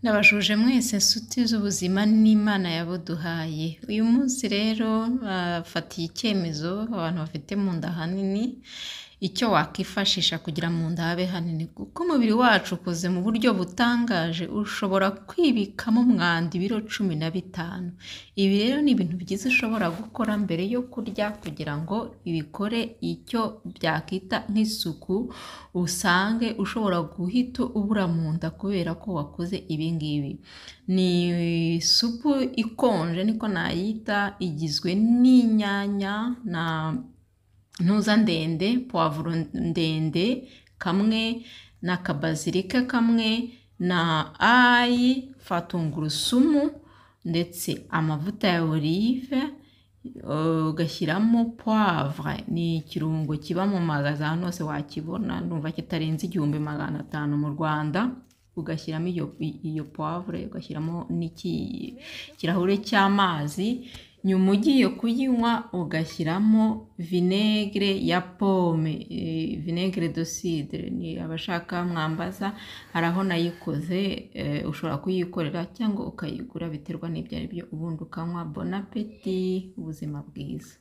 Ndabashuje mwese nshuti z'ubuzima n'Imana yabuduhaye. Uyu munsi rero bafatiye icyemezo abantu bafite mu nda hanini, icyo wakwifashisha kugira mu nda habe hanini, kuko umubiri wacu ukoze mu buryo butangaje, ushobora kwibikamo umwanda ibiro 15. Ibi rero ni ibintu byiza ushobora gukora mbere yo kurya kugira ngo bikore icyo byakita nk'isuku, usange ushobora guhita ubura mu nda kubera ko wakoze ibi ngibi. Ni isupu ikonje niko nayita, igizwe n'inyanya na ntuza ndende, puwavuro ndende kamwe n'akabazilika kamwe na ayi, tungurusumu ndetse amavuta ya olive, ugashyiramo puwavure, ni ikirungo kiba mu magazi ahantu hose wakibona, ndumva kitarenze 1500 mu Rwanda, ugashyiramo iyo puwavure, ugashyiramo n'ikirahure cy'amazi, nyuma ugiye kuyinywa ugashyiramo vinegere ya pome, vinegere de cidre, ni abashaka mwambaza hari aho nayikoze, ushobora kuyikorera cyangwa ukayigura biterwa n'ibyo ari byo, ubundi ukanywa. Bon appétit, ubuzima bwiza.